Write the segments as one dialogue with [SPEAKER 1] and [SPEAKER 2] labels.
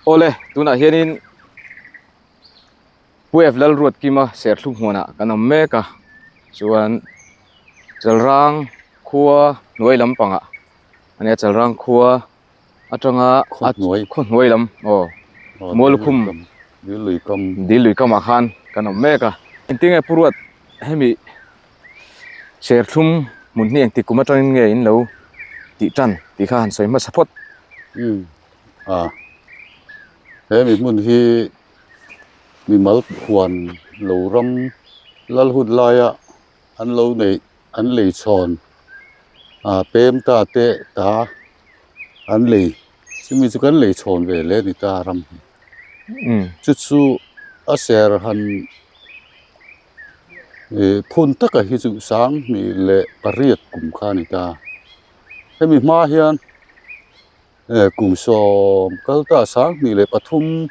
[SPEAKER 1] Awle, tunah hianin Pu F Lalruatkima serthlum hmuanah kan awm mek a, chuan Chalrang khua hnuai lampangah a nia Chalrang khua atanga khaw hnuai lam aw Mualkhum dil lui kamah khan kan awm mek a. Engtinge Pu Ruat hemi Serthlum hmun hi engtik kum atangin nge in lo tih tan tih kha han sawi hmasa phawt.
[SPEAKER 2] Umm a he mi hmun hi mimal huan lo ram lal hun laia an lo neih an lei chhawn ah pem ta te ta an lei chumi chu kan lei chhawn ve hle a ni ta ram hi chu chu a ser han. Ih phun taka hi chu 2008 kum kha a ni ta hemi hma hian eh kum sawm kal ta 2003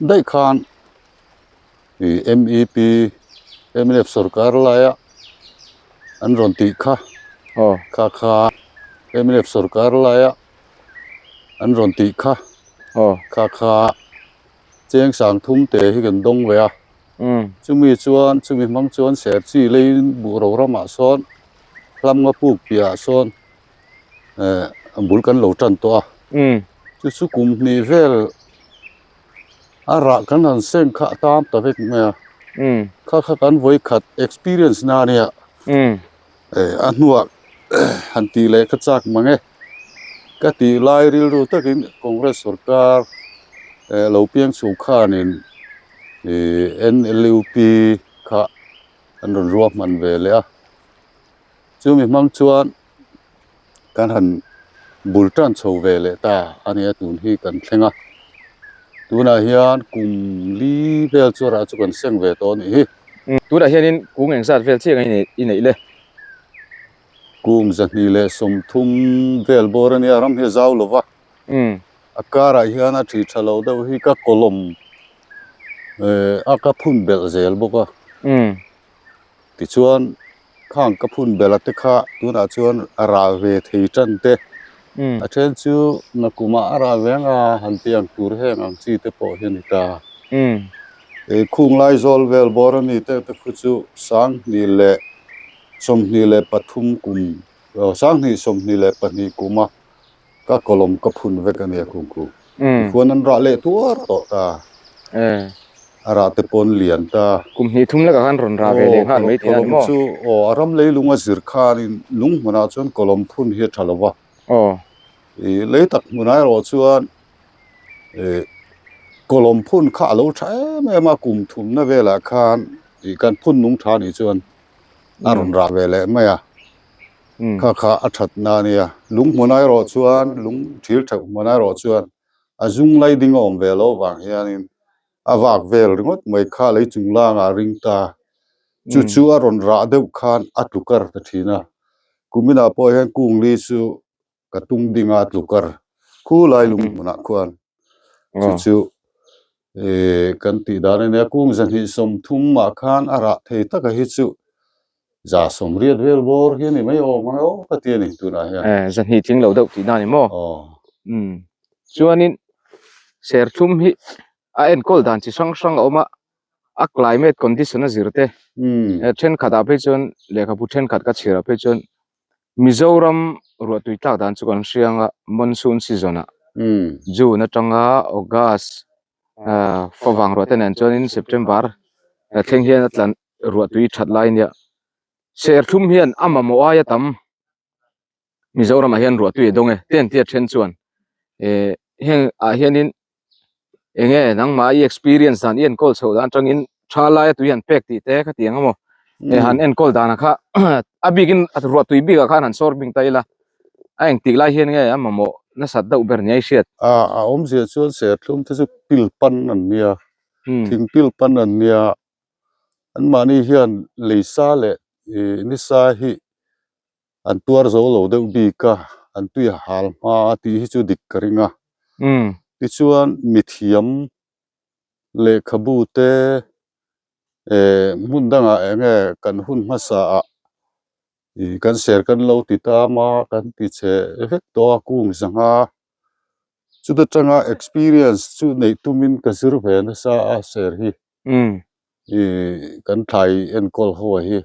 [SPEAKER 2] daih khan ih M E P M N F sawrkar laia an rawn tih kha
[SPEAKER 1] aw
[SPEAKER 2] kha kha M N F sawrkar laia an rawn tih kha
[SPEAKER 1] aw
[SPEAKER 2] kha kha. Cheng sang thum te hi kan dawng ve a, chumi chuan chumi hmang chuan ser chi leiin buh ro ramah sawn hlam nga puk piahah sawn eh bul kan lo tan tawh a, chu chu kum hnih vel a rah kan han seng kha a tam ta vek mai a, kha kha kan vawi khat experience na ania eh a hnuah han tih leh kha chak mang e. Ka tih lai rilru takin Congress sorkar eh lo piang chhuh khanin ih N_L_U_P kha an rawn ruahman ve leh a chumi hmang chuan kan han bul tan chho ve leh ta a nia tun hi kan thleng a tunah hian kum li vel chu rah chu kan seng ve tawh a nih hi.
[SPEAKER 1] Tunah hianin kung engzat vel chiah nge i neih le?
[SPEAKER 2] Kum 230 vel bawr a nia ram hi a zau lo va, a karah hian a thi tha lo deuh hi ka kawlawm eh a ka phun belh zel bawk a, tichuan khang ka phun belh a te kha tunah chuan a rah ve thei tan te, a then chu nakumah a rah ve ang a han ti ang tur heng ang chi te pawh hi a ni ta. Ih khung lai zawl vel bawr a ni te te khu chu 2000 leh. 23 kum 2022 kuma ka kawlawm ka phun vek a nia khung khu. Tikhuan an rah leh tuar tawh ta. A rah te pawn lian ta.
[SPEAKER 1] Kum hnih thum lekah khan rawn rah ve leh nghal mai tih a ni maw?
[SPEAKER 2] Kawlawm chu aw a ram leilung a zir khanin lung hmunah chuan kawlawm phun hi a tha lo va. Ih lei tak hmunah erawh chuan ih kawlawm phun kha a lo tha em em a kum thumna velah khan ih kan phun nung tha nih chuan a rawn rah ve leh mai a kha kha a that na a nia lung hmun erawh chuan lung thil theuh hmun erawh chuan a zung lai ding a awm ve loh vang hianin a vak vel ringawt mai kha lei chung langah a ring ta chu chu a rawn rah deuh khan a tlu kar ta thin a kuminah pawh hian kung li chu ka tung ding a tlu kar khulai lung hmunah khuan chu chu Ih kan tih dan a nia kung 230 ah khan a rah thei taka hi chu 180 vel bawr hi a ni mai awm ang aw ka ti a ni tunah hian.
[SPEAKER 1] Eh 200 tling lo deuh tih na ni maw?
[SPEAKER 2] Aw.
[SPEAKER 1] Umm chuanin serthlum hi a enkawl dan chi hrang hrang a awm a, a climate condition a zir te thenkhat ah phei chuan lehkhabu thenkhat ka chhiar ah phei chuan Mizoram ruahtui tlak dan chu kan hria ang a, monsoon season ah June atanga August ah favang ruah te nen chuanin September thleng hian a tlan ruahtui that lai a nia. Serthlum hian a mamawh aia tam Mizoramah hian ruahtui a dawng e, te an tia then chuan eh heng ah hianin eng nge nangmah i experience dan i enkawl chhoh dan atangin tha laia tui han pek tih te kha tiang emaw eh han enkawl danah kha a bikin ruah tui bikah khan han sawr bing ta ila a engtik lai hian nge a mamawh nasat deuh ber nia i hriat.
[SPEAKER 2] A a awmzia chuan serthlum te chu pil pan an nia thing pil pan an nia anmahni hian leisa leh ih nisa hi An tuar zo lo deuh bik a, an tui a hal hma a tih hi chu dik ka ring a. Tichuan mithiam lehkhabu te eh hmun dangah eng nge kan hun hmasa ah ih kan ser kan lo ti tam a, kan ti chhe vek tawh a kung zanga. Chuta tanga experience chu neih tumin ka zir ve nasa a ser hi. Ih kan thlai enkawl ho a hi.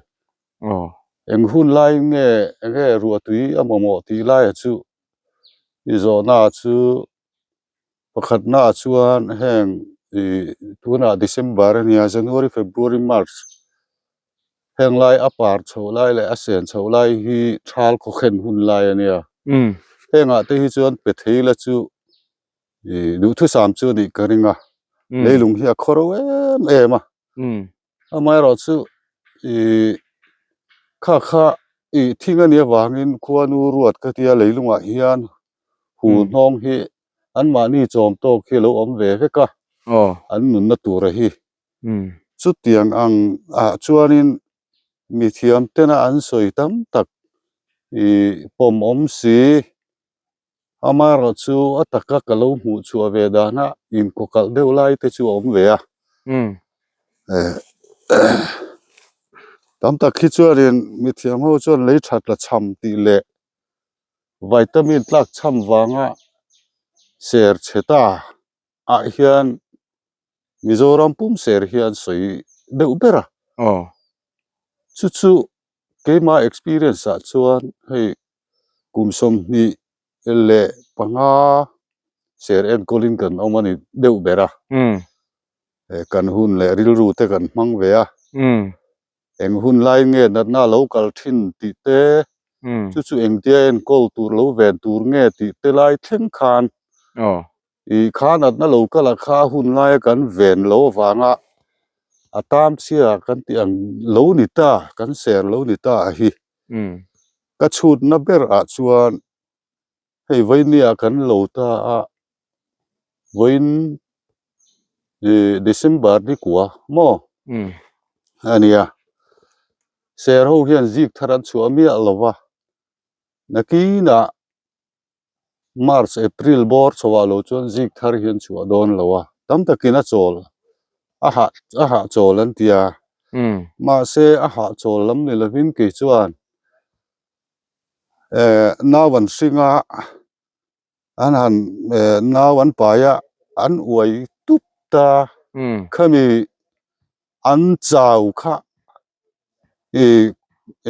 [SPEAKER 2] Eng hun laiin nge enge ruahtui a mamawh tih laia chu i zawhna chu pakhatna chuan heng ih tunah December a nia January February March heng lai a par chhoh lai leh a sen chhoh lai hi thal khawkhen hun lai a nia. Hengah te hi chuan pe thei la chu ih duhthusam chu a nih ka ring a leilung hi a khawro em em a. Amaherawhchu ih kha kha ih thing a nih avangin khuanu ruat ka tia leilungah hian hu hnawng hi anmahni chawm tawk hi a lo awm ve vek a, an nunna tura hi. Chutiang ang ah chuanin mithiam tena an sawi tam tak ih pawm awm si. Amaherawhchu a taka ka lo hmuh chhuah ve dana inkawkalh deuh lai te chu a awm ve a. Tam tak hi chuanin mithiam ho chuan lei that la cham tih leh vitamin tlak cham vanga ser chhe ta ah hian Mizoram pum ser hian sawi deuh ber a. Chu chu Keimah experience ah chuan hei kum 25 ser enkawlin kan awm a ni deuh ber a, kan hun leh rilru te kan hmang ve a, eng hun lai nge natna a lo kal thin tih te, chu chu engtia enkawl tur lo ven tur nge tih te lai thleng khan Ih kha natna lo kal a kha hun laia kan ven lo avanga a tam chhia kan tih ang lo ni ta, kan ser lo ni ta a hi. Ka chhutna ber ah chuan hei vawinia kan lo ta a, vawiin ih December ni kua maw a nia. Ser ho hian zik thar an chhuah miah lo va, nakinah March, April bawr chhoah lo chuan zik thar hi an chhuah dawn lo a, tam takin a chawl a hah a hahchawl an ti a, mahse a hahchawl lam ni lovin kei chuan eh nau an hring a, an han eh nau an pai a, an uai tup ta, khami an chau kha ih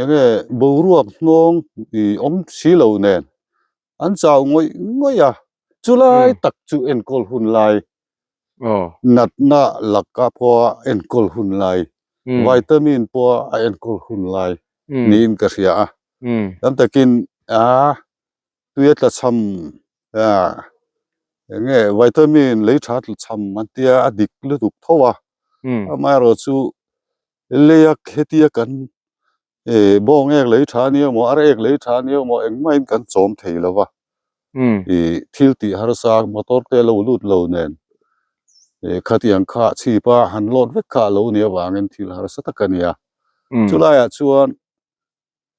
[SPEAKER 2] eng nge boruak hnawng ih awm si lo nen an chau ngawih ngawih a chulai tak chu enkawl hun lai natna laka pawha enkawl hun lai vitamin pawha a enkawl hun lai niin ka hria a tam takin a tui a tla cham eng nge vitamin lei tha tla cham an tia a dik lutuk tho a amaherawhchu Leia hetia kan eh bawng ek lei tha nia maw ar ek lei tha nia maw engmahin kan chawm thei lo va ih thil tih harsa motor te lo lut lo nen ih khatiang kha chhip a han load vek kha a lo nih avangin thil harsa tak a nia chulaiah chuan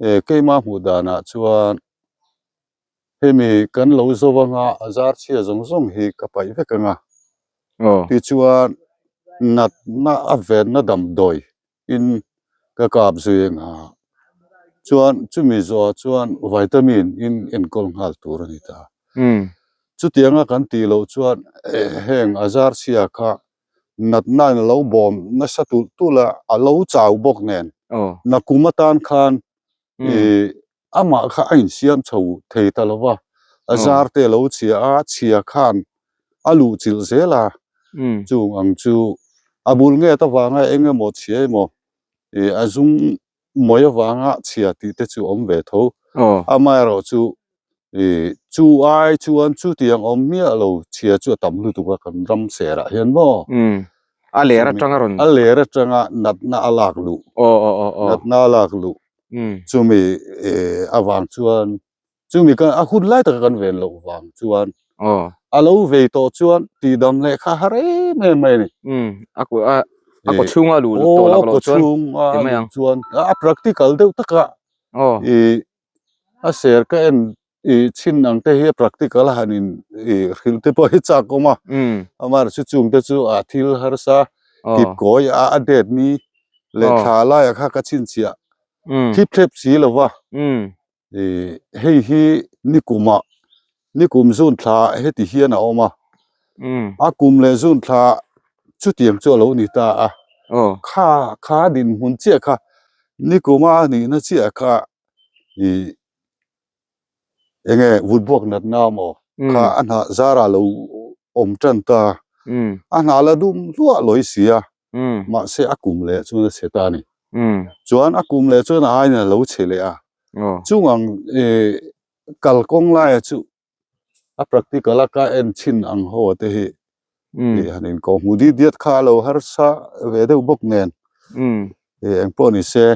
[SPEAKER 2] eh keimah hmuh danah chuan hemi kan lo zo anga a zar chhia zawng zawng hi ka paih vek anga tichuan natna a venna damdawi in ka kap zui anga chuan chumi zawhah chuan vitamin in enkawl nghal tur a ni ta chutianga kan tih loh chuan heng a zar chhia kha natna in a lo bawm nasa tulh tulh a, a lo chau bawk nen nakum atan khan ih amah kha a insiam chho thei ta lo va, a zar te a lo chhia a, chhia khan a luh chilh zel a, chung ang chu a bul nget avanga eng emaw chhia emaw ih a zum mawi avanga chhia tih te chu a awm ve tho, amaherawhchu Ih chu ai chuan chutiang awm miah lo chhia chu a tam lutuk a kan ram serah hian maw?
[SPEAKER 1] Umm a ler atanga rawn
[SPEAKER 2] A ler atanga natna a lak luh
[SPEAKER 1] aw aw aw aw
[SPEAKER 2] natna a lak luh
[SPEAKER 1] umm
[SPEAKER 2] chumi ih avang chuan chumi ka a hun lai taka kan ven loh vang chuan
[SPEAKER 1] aw
[SPEAKER 2] a lo vei tawh chuan tihdam leh kha har em em mai a ni.
[SPEAKER 1] Umm a kut a a kaw chhunga luh tawh
[SPEAKER 2] Aw
[SPEAKER 1] lak
[SPEAKER 2] a
[SPEAKER 1] loh
[SPEAKER 2] kaw
[SPEAKER 1] chuan
[SPEAKER 2] chhunga
[SPEAKER 1] ti mai
[SPEAKER 2] luh
[SPEAKER 1] ang.
[SPEAKER 2] chuan a practical deuh taka
[SPEAKER 1] aw
[SPEAKER 2] ih a ser ka en ih chhin ang te hi a practical a han in ih hrilh te pawh hi chak awm a amaherawhchu chu chung te chu a thil harsa kip kawi a a date ni leh thla laiah kha ka chhinchhiah thlip thlep si lo va ih hei hi nikumah. Nikum zun thla heti hian a awm a, a kum leh zun thla chutiang chu a lo ni ta a. Kha kha dinhmun chiah kha nikuma a nihna chiah kha ih enge vutbuak natna maw kha a hnah zarah lo awm tan ta. A hnah la dum hluah lawi si a, mahse a kum leh chuan a chhe ta a ni. Chuan a kum leh chuan a aiin a lo chhe leh a. Chung ang ih kalkawng laia chu a practical a ka en chhin ang ho te hi ih han in kawh hmuh diat diat kha a lo harsa ve deuh bawk nen ih eng pawh ni se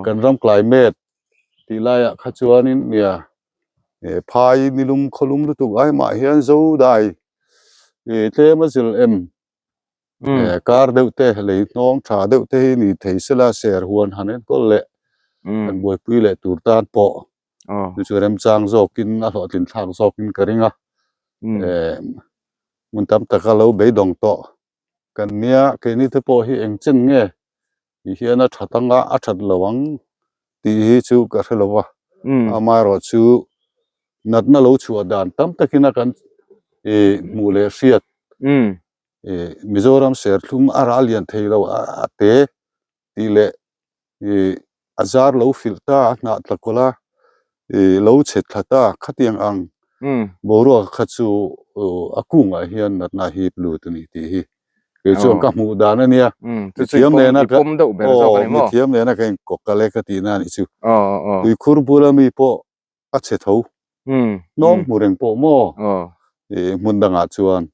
[SPEAKER 2] kan ram climate tih laiah kha chuanin nia ih phai nilum khawlum lutuk ai mah hian zo dai ih tlem a zil em kar deuh te lei hnawng tha deuh te hi ni thei sela ser huan han enkawl leh kan buaipui leh tur tan pawh chu chu remchang zawkin a hlawhtlin thlak zawkin ka ring a hmun tam taka lo beidawng tawh kan nia keini te pawh hi eng chen nge ti hian a that anga a that lo ang tih hi chu ka hre lo va amaherawh chu natna lo chhuah dan tam takin a kan ih hmuh leh hriat ih Mizoram serthlum a ral lian thei lo a te tih leh ih a zar lo filh ta a hnah tla kawlh a ih lo chhe thla ta khatiang ang boruak kha chu a kungah hian natna a hip lut a ni tih hi kei chuan ka hmuh dan a nia mithiam nena ka aw mithiam nena ka inkawk kal e ka tihna a nih chu tuikhur bula mi pawh a chhe tho hnawm hmu reng pawh maw ih hmun dangah chuan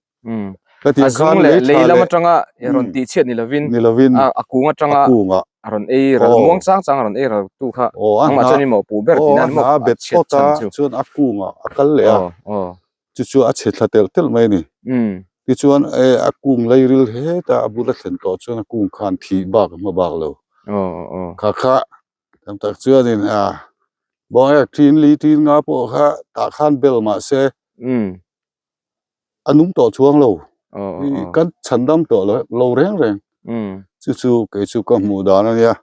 [SPEAKER 2] ka tih khan lei
[SPEAKER 1] lei lam atanga rawn tih chhiat ni lovin
[SPEAKER 2] ni lovin
[SPEAKER 1] a kung atanga
[SPEAKER 2] a kungah
[SPEAKER 1] a rawn ei ral muang chang chang a rawn ei ral tu kha angmah chuan i mawhpuh ber tihna a ni maw
[SPEAKER 2] a bet phawt a chuan a kungah a kal leh a chu chu a chhe thla telh telh mai a ni tichuan a kung lairil hetah a bula thlen tawh chuan a kung khan thih bak a hma bak lo kha kha Tam tak chuanin a bawngek ṭin li ṭin nga pawh kha tah khan bel mah se a nung tawh chuang lo kan chhan dam tawh lo lo reng reng chu chu kei chu ka hmuh dan a nia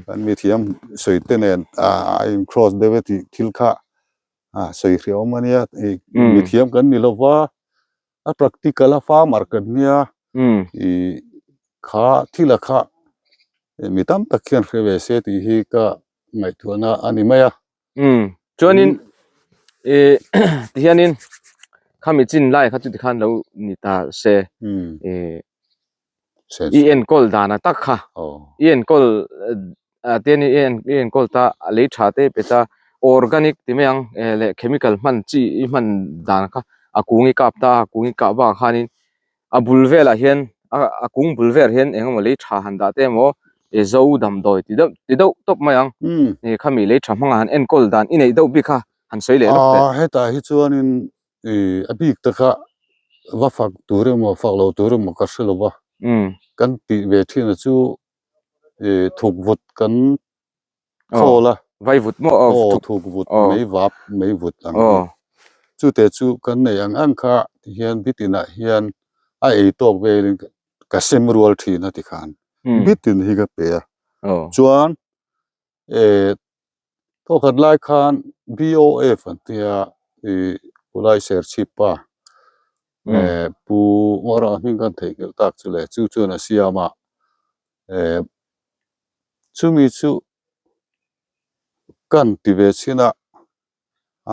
[SPEAKER 2] kan mithiam sawi te nen a in cross deuh e tih thil kha a sawi hreh awm a nia mithiam kan ni lo va a practical a farmer kan nia ih kha thil a kha mi tam tak hian hre ve se tih hi ka ngaihtuahna a ni mai a.
[SPEAKER 1] Umm chuanin ih tihianin khami chin lai kha chu tikhan lo ni ta se ih i enkawl dan a tak kha i enkawl te ni i enkawl ta a lei tha te pe ta organic ti mai ang leh chemical hman chi i hman dan kha a kung i kap ta a kung i kah bakah khanin a bul velah hian a kung bul velah hian eng emaw lei tha han dah te emaw zo damdawi ti deuh ti deuh tawp mai ang khami lei tha hmangah han enkawl dan i neih deuh bik kha han sawi leh lawk teh.
[SPEAKER 2] Hetah hi chuanin Ih a bik taka va fak tur emaw fak lo tur emaw ka hre lo va kan tih ve thin a chu ih thuk vut kan khawl a
[SPEAKER 1] vai vut maw
[SPEAKER 2] aw thuk vut mei vap mei vut ang hi chute chu kan nei ang ang kha tihian bitinah hian a ei tawk velin ka sem rual thin a tikhan bitin hi ka pe a chuan eh thawkhat lai khan BOF an tia ih Pulai Serchhip pa eh Pu Ngawra hming kan theihnghilh tak chu le chu chuan a siam a eh chumi chu kan ti ve chhin a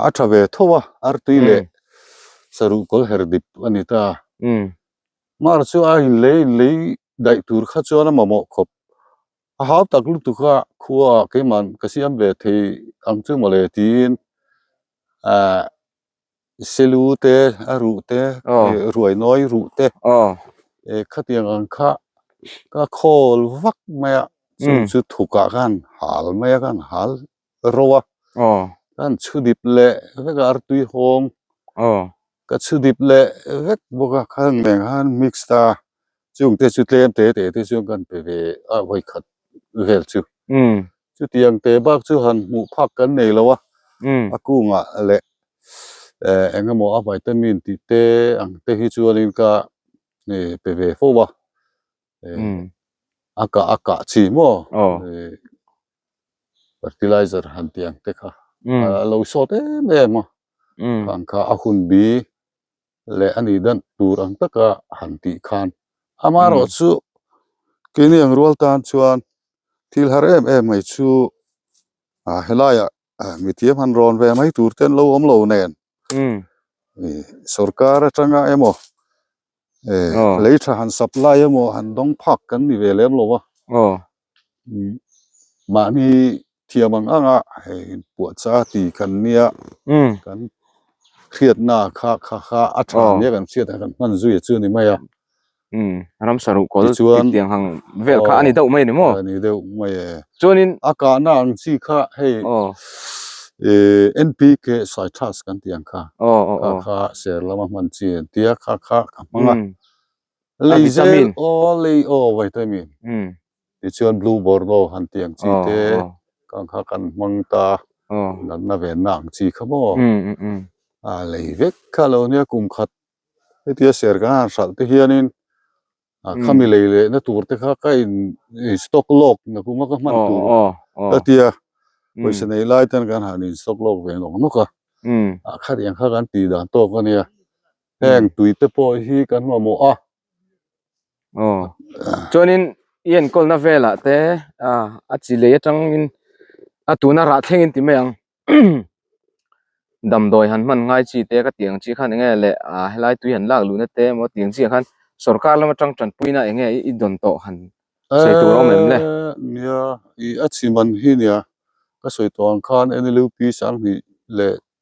[SPEAKER 2] a tha ve tho a artui leh saruh kawl her dip a ni ta mar chu a inlei inlei daih tur kha chuan a mamawh khawp. A hau tak lutuk a khua keimah ka siam ve thei ang chu mawle tiin ah selu te a ruh te ruai nawi ruh te khatiang ang kha ka khawl vak mai a chu chu thukah khan hal mai a khan hal ro a khan chhu dip leh vek a artui hawng ka chhu dip leh vek bawk a khan nen khan mix ta. Chung te chu tlem te te te chuan kan pe ve a vawi khat vel chu. Chutiang te bak chu han hmuh phak kan nei lo a, a kungah leh eng emaw a vitamin tih te ang te hi chuanin ka pe ve fo a, a kah a kah chi maw fertilizer han tih ang te kha a lo sawt em em a. Khang kha a hun bi leh a nih dan tur ang taka han tih khan amaherawh chu keini ang rual tan chuan thil har em em mai chu ah helaiah mithiam han rawn ve mai tur te an lo awm lo nen sorkar atanga emaw lei tha han supply emaw han dawng phak kan ni ve lem lo a mahni thiam ang ang a hei puahcha ti kan nia kan hriatna kha kha kha a tha nia kan hriat a kan hman zui chu a ni mai a.
[SPEAKER 1] Ramsa ruh kawl tih tiang hang vel kha a ni deuh mai a ni maw?
[SPEAKER 2] A ni deuh mai e.
[SPEAKER 1] Chuanin
[SPEAKER 2] a kahna ang chi kha hei NPK Citrus kan tih ang kha kha kha ser lama hman chi an tia kha kha ka hmang a. Lei zel aw lei aw vitamin tichuan blue bordeaux han tih ang chi te kha kha kan hmang ta natna venna ang chi kha maw a lei vek kha lo nia kum khat hetia ser kan han hralh te hianin a khami lei lehna tur te kha ka in stock lawk na kuma ka hman tur ka tia pawisa nei lai ten kan han in stock lawk ve nawk nawk a a khatiang kha kan tih dan tawk a nia heng tui te pawh hi kan mamawh a.
[SPEAKER 1] Aw chuanin i enkawlna velah te a chi lei atangin a tuna rah thlengin ti mai ang. Damdawi han hman ngai chi te ka tih ang chi khan enge leh ah helai tui han lak luhna te emaw tih ang chi ah khan sorkar lam atang tanpuina enge i dawn tawh han sawi tur a awm em le?
[SPEAKER 2] Nia ih a chim an hi nia ka sawi tawh ang khan NLUP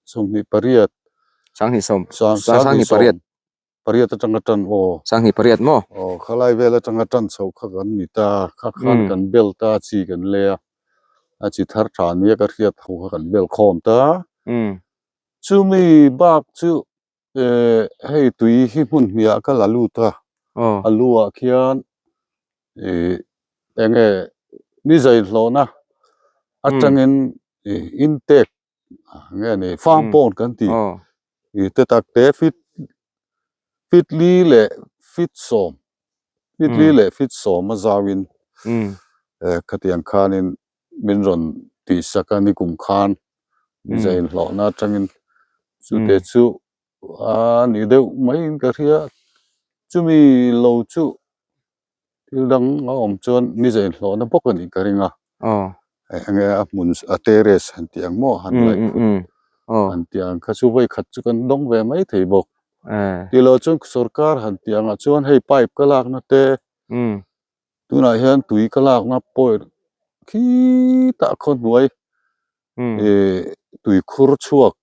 [SPEAKER 2] 28
[SPEAKER 1] Sanghnih sawm sanghnih pariat.
[SPEAKER 2] Pariat atanga tan aw.
[SPEAKER 1] 28 maw?
[SPEAKER 2] Aw khalai vel atanga tan chhoh kha kan ni ta, kha khan kan bel ta chi kan lei a, a chi thar tha nia ka hriat ho kha kan bel khawm ta. Chumi bak chu eh hei tui hi hmun hniah ka la lut a, a lu ah khian ih eng nge ni zai hlawhna atangin ih intake nge ni farm pond kan tih ih te tak te fit fit li leh fit sawm fit li leh fit sawm a zau in eh khatiang khanin min rawn tih sak a nikum khan miza inhlawhna atangin chute chu a ni deuh maiin ka hria chumi lo chu. Thil dang a awm chuan ni zai hlawhna bawk a nih ka ring a, eng nge a hmun a terrace han tih ang maw han laih phut han tih ang kha chu vawi khat chu kan dawng ve mai thei bawk. Tih loh chuan sorkar han tih angah chuan hei pipe ka lakna te tunah hian tui ka lakna point khitah khaw hnuai ih tuikhur chhuak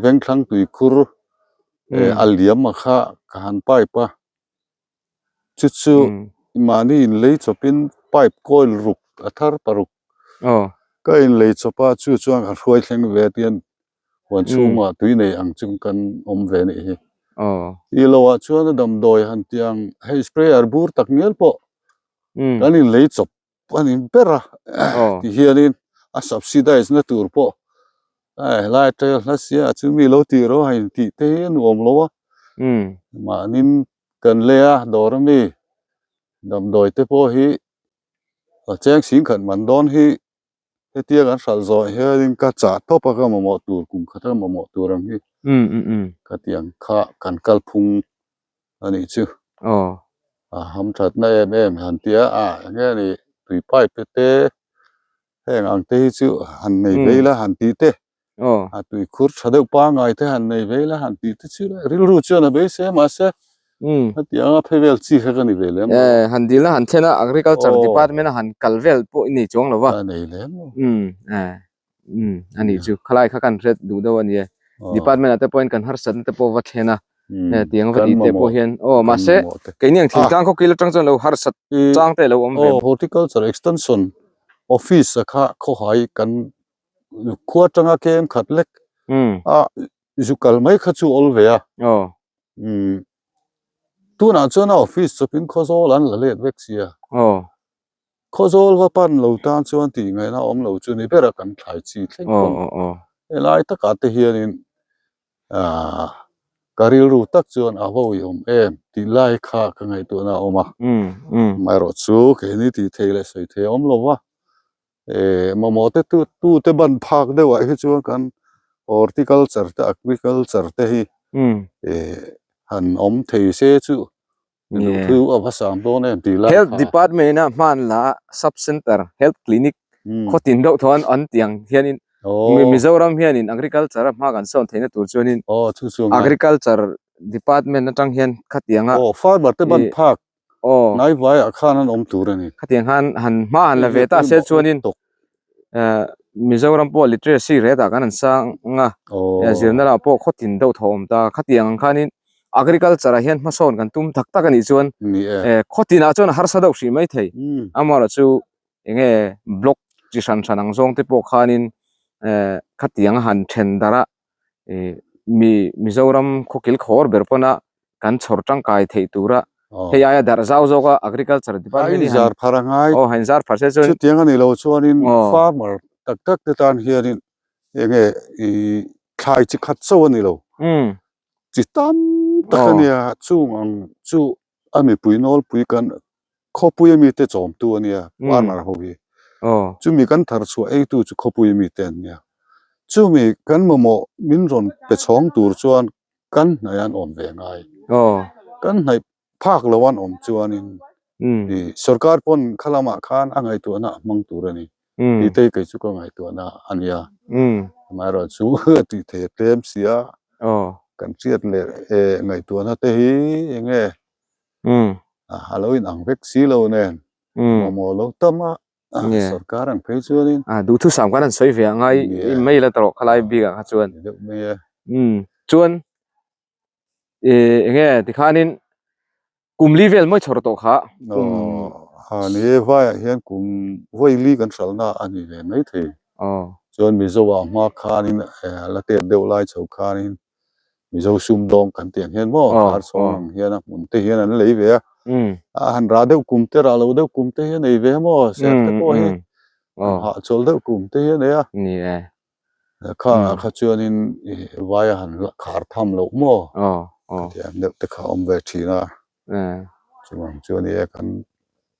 [SPEAKER 2] vengthlang tuikhur a liam a kha ka han pipe a. Chu chu mahni inlei chawpin pipe coil ruk a thar paruk ka inlei chawp a chu chuan ka hruai thleng ve tian huan chhungah tui nei ang chu kan awm ve anih hi. Tih lohah chuan a damdawi han tih ang hei sprayer bur tak ngial pawh kan inlei chawp a ni ber a ti hianin a subsidize na tur pawh helai atanga hla sia chu mi lo tih rawh a intih te hi a nuam lo a mahnin kan lei a dawr ami damdawi te pawh hi a cheng singkhat man dawn hi hetia kan hralh zawh hianin ka chah tawp a ka mamawh tur kum khat a mamawh tur ang hi khatiang kha kan kalphung a nih chu a hamthatna em em han tia a eng nge ni tui pipe te heng ang te hi chu han nei vei la han tih te a tui khur tha deuh pangngai te han nei vei la han tih te chu rilru chuan a beisei a mahse hetiang a phei vel chi kha ka ni ve lem lo
[SPEAKER 1] han dilna han thlen a agriculture department a han kal vel pawh i nei chuang lo va
[SPEAKER 2] a nei lem lo
[SPEAKER 1] Umm a nih chu khalai kha kan hret duh deuh a ni e department ah te pawhin kan harsatna te pawh va thlen a hetiang va tih te pawh hian aw mahse keini ang thingtlang khaw kil atang chuan lo harsat chang te lo awm ve
[SPEAKER 2] Horticulture extension office a kha khawhai kan khua atanga kem khat lek a zu kal mai kha chu awl ve a umm tunah chuan a office chawpin khawzawl an la let vek sia Khawzawl va pan lo tan chuan tih ngaihna awm lo chu ni bera kan thlai chi thleng pawn helai takah te hianin aah ka rilru tak chuan a vawi awm em tih lai kha ka ngaihtuahna a awm a amaherawh chu keini tih thei leh sawi thei a awm lo va eh mamawh te tu te ban phak deuhah hi chuan kan. Horticulture te agriculture te hi han awm thei se chu duhthu a va sang dawn em tih lai
[SPEAKER 1] Health department ina hman la sub center health clinic khawtin deuh thaw an tih ang hianin Mizoram hianin agriculture a hma kan sawn theihna tur chuanin agriculture department atang hian khatianga
[SPEAKER 2] aw farmer te ban phak
[SPEAKER 1] aw
[SPEAKER 2] hnaivaiah khan an awm tur a ni.
[SPEAKER 1] Khatiang khan han hma han la ve ta se chuanin Mizoram pawh literacy rate ah kan han sang a, zirna lamah pawh khawtin deuh thaw awm ta. Khatiang ang khanin agriculture ah hian hmasawn kan tum tak tak a nih chuan khawtinah chuan a harsa deuh hrih mai thei. Amaherawhchu chu eng nge block chi hran hran ang zawng te pawh khanin khatiang a han then darh a mi Mizoram khawkil khawr ber pawna kan chhawr tangkai theih tura hei aia darh zau zawka agriculture department
[SPEAKER 2] hi zar phar a ngai
[SPEAKER 1] aw han zar phar se chuan
[SPEAKER 2] chutiang a ni lo chuanin farmer tak tak te tan hianin enge i thlai chi khat chauh a ni lo chi tam tak a nia chung ang chu a mipui nawlpui kan khawpui ami te chawmtu a nia farmer ho hi chumi kan thar chhuah eitu chu khawpui ami te an nia chumi kan mamawh min rawn pe chhawng tur chuan kan hnaih an awm ve ngai kan hnaih phak lo an awm chuanin ih sorkar pawn kha lamah khan a ngaihtuahna a hmang tur a ni tih te kei chu ka ngaihtuahna a nia amaherawhchu a tih thei a tlem si a kan hriat leh ngaihtuahna te hi eng nge a lo inang vek si lo nen mamawh lo tam a sorkar ang phei chuanin
[SPEAKER 1] a duhthusam khan an sawi ve a ngai mai la tawh khalai bik ah kha chuan
[SPEAKER 2] deuh mai e
[SPEAKER 1] chuan eng nge tikhanin kum li vel mawi chhawr tawh kha
[SPEAKER 2] kum ha ni e vaiah hian kum vawi li kan hralhna a ni ve mai thei chuan Mizo ah hma khanin la tet deuh lai chho khanin Mizo sumdawng kan tih ang hian maw thar chhawng ang hian a hmun te hian an lei ve a a han rah deuh kum te rah lo deuh kum te hi a nei ve a maw ser te pawh hi hahchawl deuh kum te hi a nei a
[SPEAKER 1] ni e
[SPEAKER 2] khangah kha chuanin vai a han khar tham loh maw khatiang deuh te kha a awm ve thin a chuvang chu a ni e kan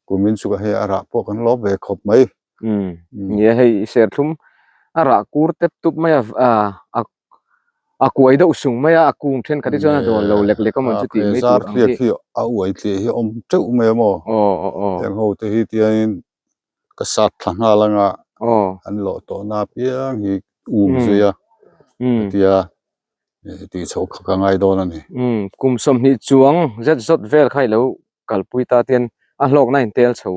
[SPEAKER 2] kumin chu hei a rah pawh kan lawm ve khawp mai.
[SPEAKER 1] Ni e hei serthlum a rah kur tep tup mai a a A kuai deuh sung mai a, a kung thenkhat hi chuan a dawn lo lek lek a mawn chu tih mai tur ang
[SPEAKER 2] hi. He a uai tliah hi a awm teuh mai a maw? Heng ho te hi tiangin ka sat thla nghal anga an lawh tawhna apiang hi um zui a tia tih chhoh kha ka ngai dawn a ni.
[SPEAKER 1] Kum 20 chuang zet zawt vel kha i lo kalpui ta tian a hlawkna in tel chho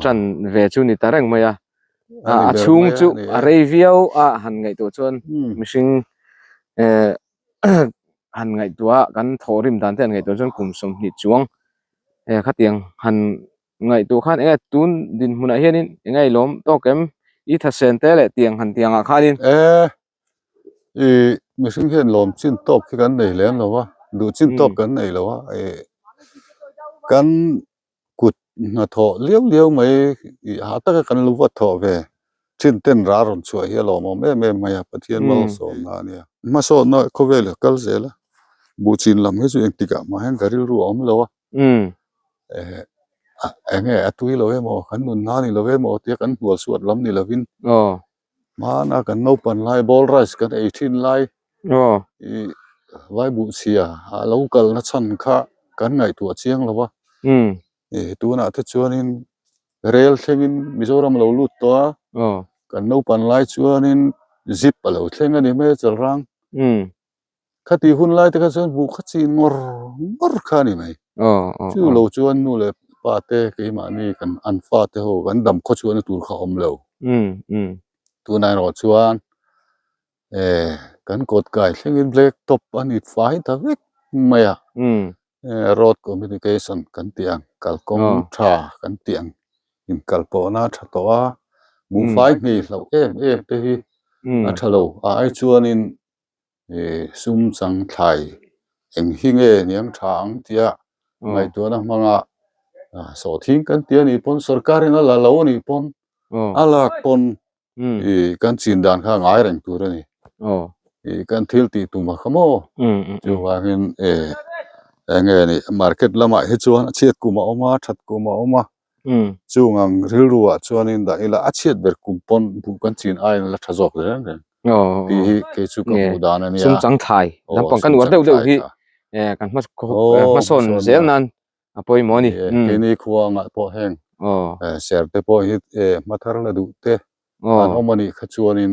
[SPEAKER 1] tan ve chu ni ta reng mai a a chhung chu a rei viau a han ngaihtuah chuan mihring han ngaihtuah kan thawh rim dan te han ngaihtuah chuan kum 20 chuang khatiang han ngaihtuah khan enge tun dinhmunah hianin enge i lawm tawk em i thasen te leh tiang han tiang ah khanin.
[SPEAKER 2] Ih mihring hian lawm chin tawk hi kan nei lem lo a duh chin tawk kan nei lo a ih kan kut hnathawh liau liau mai ih hah taka kan lo va thawh ve thin ten ral rawn chhuah hi a lawmawm em em mai a Pathian malsawmna a nia. Hmasawnna khawvel a kal zel a buhchin lam hi chu engtikah mah hian ka rilru a awm lo a eh eng nge a tui lo emaw kan nunna a ni lo emaw tia kan hnual suat lam ni lovin. Hmana kan naupan lai bowl rice kan ei thin lai ih vai buh chhia a lo kalna chhan kha kan ngaihtuah chiang lo a ih tunah te chuanin rel thlengin Mizoram a lo lut tawh a kan naupan lai chuanin zip a lo thleng a ni mai a chalrang. Khati hun lai te kha chuan buh kha chin ngawr ngawr kha a ni mai. Chu lo chuan nu leh pa te keimahni kan an fa te ho kan dam khaw chhuahna tur kha a awm lo. Tunah erawh chuan eh kan kawt kai thlengin black top a ni fai ta vek mai a. Road communication kan tih ang kalkawng tha kan tih ang inkalpawhna a tha tawh a buhfai hmei hlauh em em te hi a tha lo a ai chuanin ih sum chang thlai eng hi nge niang tha ang tia ngaihtuahna hmanga sawhthing kan ti a nih pawn sorkarin a la lo a nih pawn a lak pawn ih kan chin dan kha a ngai reng tur a ni ih kan thil tih tum a kha maw chuvangin eh eng nge ni market lamah hi chuan a chhiat kum a awm a that kum a awm a chung ang rilru ah chuanin dah ila a chhiat ber kum pawn buh kan chin aiin a la tha zawk reng reng. Tih hi kei chu ka hmuh dan a nia.
[SPEAKER 1] Sum chang thlai lampang kan uar deuh deuh hi kan hmasawn zel nan a pawimawh a ni.
[SPEAKER 2] Keini khua angah pawh heng ser te pawh hi hma thar la duh te an awm a nih kha chuanin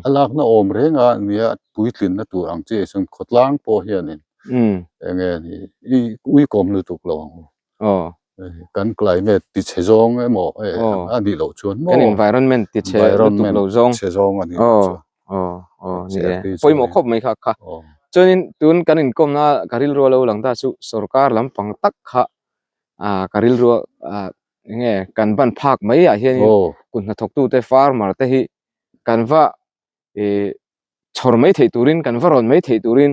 [SPEAKER 2] a lakna awm reng a nia puitlinna tur ang chiah chuan khawtlang pawh hianin enge i uikawm lutuk lo ang u. Kan climate ti chhe zawng emaw a nih loh chuan maw?
[SPEAKER 1] Kan environment ti chhe lutuk lo zawng.
[SPEAKER 2] Chhe zawng a nih loh chuan.
[SPEAKER 1] Ni e, pawimawh khawp mai kha kha. Chuanin tun kan inkawmna ka rilru a lo lang ta chu sorkar lampang tak kha ka rilru enge kan ban phak mai ah hianin kut hnathawktute farmer te hi kan va ih chhawr mai theih turin kan va rawn mai theih turin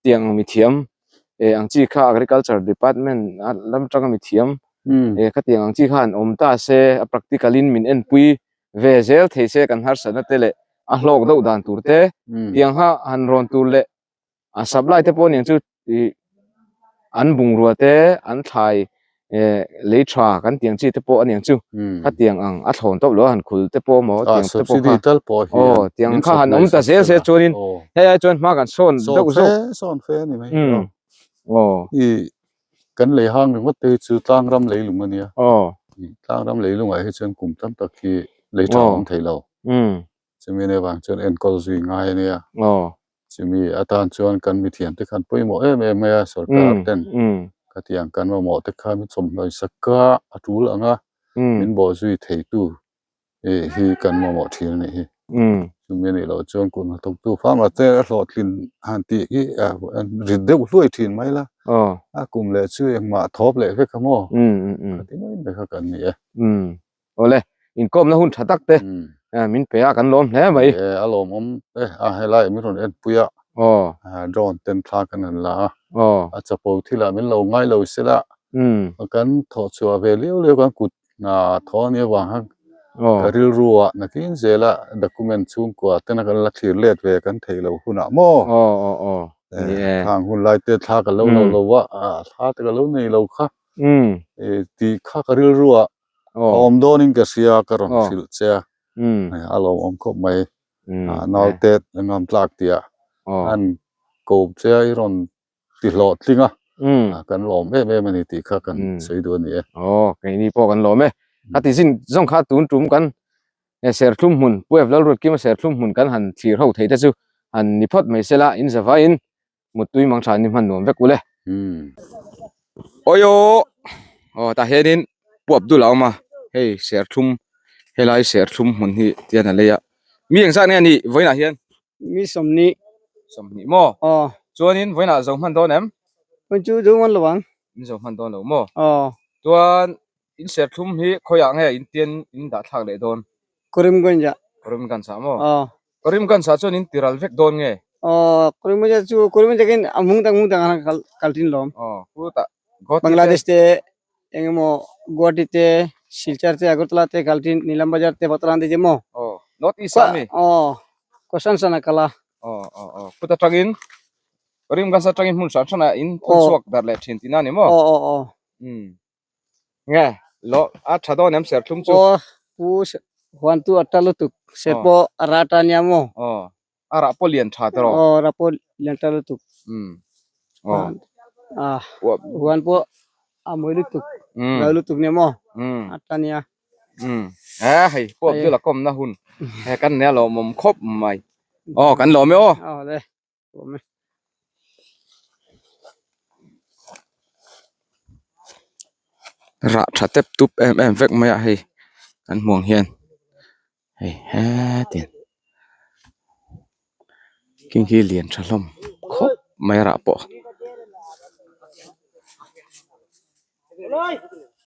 [SPEAKER 1] tiang mithiam eh ang chi kha agriculture department a lam atanga mithiam eh khatiang ang chi kha an awm ta se a practical in min enpui ve zel thei se kan harsatna te leh a hlawk deuh dan tur te tiang kha han rawn tur leh A supply te pawh aniang chu ih an bungrua te an thlai eh lei tha kan tiang chi te pawh aniang chu khatiang ang a thlawn tawp lo a han khul te pawh maw tiang te pawh kha aw tiang kha han awm ta zel se chuanin hei ai chuan hma kan sawn deuh zawk
[SPEAKER 2] sawn fe ani mai aw i kan lei hang ringawt te hi chu tlangram leilung ania
[SPEAKER 1] aw
[SPEAKER 2] tlangram leilungah hi chuan kum tam tak hi lei tha awm thei lo chumi nia vang chuan enkawl zui ngai ania Chumi atan chuan kan mithiam te khan pawimawh em em mai a, sorkar ten khatiang kan mamawh te kha min chawmhnawi sak a, a tul ang a, min bawh zui theitu hi kan mamawh thin a nih hi. Chumi anih loh chuan kut hnathawktu farmer te a hlawhtlin han tih hi rit deuh hluai thin mai la, a kum leh chu engmah thawp leh vek a maw? Khati mai mai kha kan ni e.
[SPEAKER 1] Awle, inkawmna hun tha tak te min pe a, kan lawm hle mai.
[SPEAKER 2] E, a lawmawm e, a helai min rawn enpui a, drone ten thla kan han la a, a chapo thilah min lo ngai lo sela, kan thawh chhuah ve liau liau kan kut hna thaw a nih avang khan ka rilru ah nakin zela document chhungkua tena kan la thlir let ve kan theih loh hunah maw? Khang hun lai te thla ka lo lo lo a, thla te ka lo nei lo kha, tih kha ka rilru ah A awm dawnin ka hria ka rawn hrilh che a, a lawmawm khawp mai. Naute ngam tlak tih ah an ko che a i rawn ti hlawhtling a, kan lawm em em a ni tih kha kan sawi duh a ni e.
[SPEAKER 1] Aw, keini pawh kan lawm e. Khati zin zawng kha tun tum kan serthlum hmun, Pu Ev Lalruatkima serthlum hmun kan han thlir ho thei te chu han ni phawt mai sela, in zavaiin Muttui mang tha ni hman nuam vek ule. Awio aw tah hianin Pu Abdul a awm a hei serthlum helai serthlum hmun hi tian a lei a mi engzat nge a nih vawiinah hian
[SPEAKER 3] mi sawmhnih
[SPEAKER 1] sawmhnih maw
[SPEAKER 3] aw
[SPEAKER 1] chuanin vawiinah zo hman dawn em
[SPEAKER 3] vawiin chu zo hman lo ang
[SPEAKER 1] in zo hman dawn lo maw
[SPEAKER 3] aw
[SPEAKER 1] chuan in serthlum hi khawiah nge in tian in dah thlak leh dawn
[SPEAKER 3] Karimganj ah
[SPEAKER 1] Karimganj ah maw
[SPEAKER 3] aw
[SPEAKER 1] Karimganj ah chuan in ti ral vek dawn nge?
[SPEAKER 3] Aw, Karimganj chu Karimganj akin a mung dang mung dang a kal kal thin lawm.
[SPEAKER 1] Aw, khutah Guwahati te.
[SPEAKER 3] Bangladesh te engemaw Guwahati te Silchar te Agartala te kal thin Nilam Bazar te Batalan te maw.
[SPEAKER 1] Aw, North East ah mi?
[SPEAKER 3] Aw, Kawsan san a kal a.
[SPEAKER 1] Aw, aw, aw, khut atangin Karimganj atangin hmun hran hranah in thun chhuak darh leh thin tihna a ni maw?
[SPEAKER 3] Aw, aw, aw.
[SPEAKER 1] Umm. Nge, lo a tha dawn em serthlum chu?
[SPEAKER 3] Aw, pu huan tu a ta lutuk, ser pawh a ra ta nia maw?
[SPEAKER 1] Aw, a rah pawh lian tha tawh.
[SPEAKER 3] Aw, rah pawh lian ta lutuk.
[SPEAKER 1] Umm, aw.
[SPEAKER 3] A, huan pawh a mawi lutuk, lo lutuk nia maw?
[SPEAKER 1] Umm.
[SPEAKER 3] A ta nia.
[SPEAKER 1] Umm, e hei pu Abdul a kawmna hun he kan nia lawmawm khawp mai. Aw, kan lawm e aw.
[SPEAKER 3] Aw le.
[SPEAKER 1] Rah tha tep tup em em vek mai a hei kan hmuh ang hian hei hetin khing khi lian tha hlawm khawp mai a rah pawh.